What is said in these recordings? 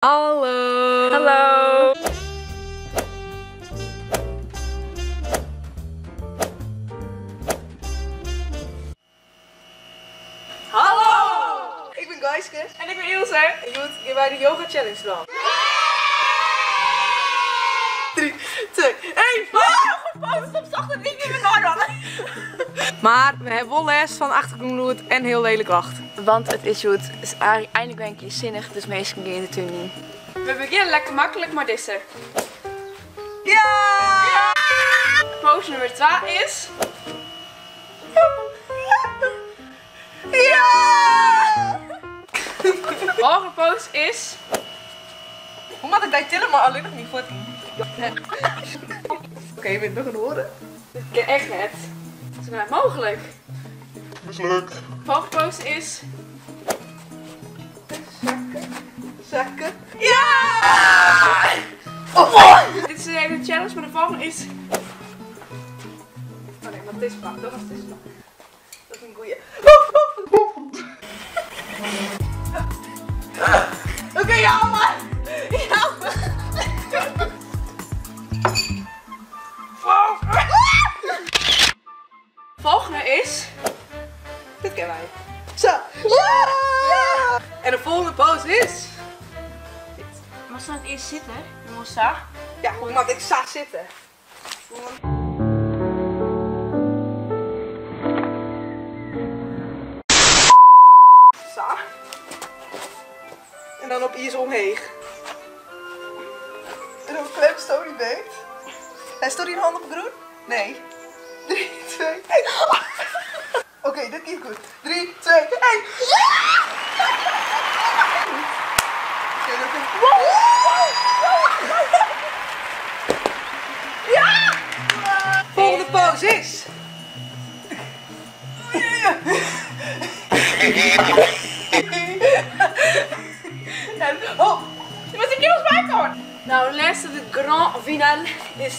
Hallo! Hallo! Hallo! Ik ben Gaiske. En ik ben Ilse. En hjoed gean wy de yoga challenge dwaan. 3, 2, 1. Goed post op zacht en niet meer met Maar we hebben wel last van achtergrondgeluid en heel lelijk lacht. Want het is goed. Het is eigenlijk eindelijk ben ik hier zinnig, dus meestal in de tuin niet. We beginnen lekker makkelijk, maar deze. Ja! Ja! Pose nummer 2 is... Ja! Volgende pose is... Hoe moet ik daar tillen, maar alleen nog niet voor? Oké, je bent nog een horen. Dit ken echt net. Dat is nou mogelijk. Mislukt. Volgende pose is... Zakken. Zakken. Ja! Oh. Dit is even een challenge, maar de volgende is... Oh nee, maar het is vlak. Dat was het is vlak. Dat is een goeie. Oké, ja maar. Ja maar. Volgende is... Dit kennen wij. Zo. Ja! Ja! En de volgende pose is... Maar ze het eerst zitten? Jongens, zo. Ja, want ik sta zitten. Zo. En dan op iets omheeg. En dan klem Stony beet. Hij stond hier een hand op groen? Nee. 3, 2, 1. Oké, dit gaat goed. 3, 2, 1. Ja! Oké, dat is... Ja! Volgende pose is... En hop! Je moet een keer bij hoor. Nou, de laatste, de grand finale is...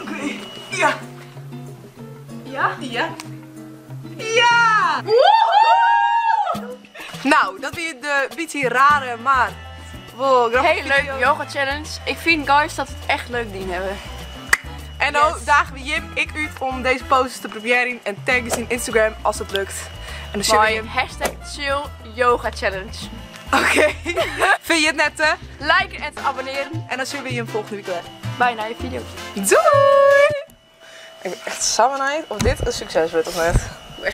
Oké, ja. Ja? Ja. Ja! Woehoe! Nou, dat weer de beetje rare, maar... Wow, hele leuke yoga challenge. Ik vind, guys, dat we het echt leuk dien hebben. En dan dagen we Jim, ik uit om deze poses te proberen en tag eens in Instagram als het lukt. En dan zullen we Bye. Hashtag chill yoga challenge. Oké. Vind je het net, hè? Liken en te abonneren. En dan zien we je volgende week weer. Bij een nieuwe video. Doei! Ik ben echt samen of dit een succes wordt of niet.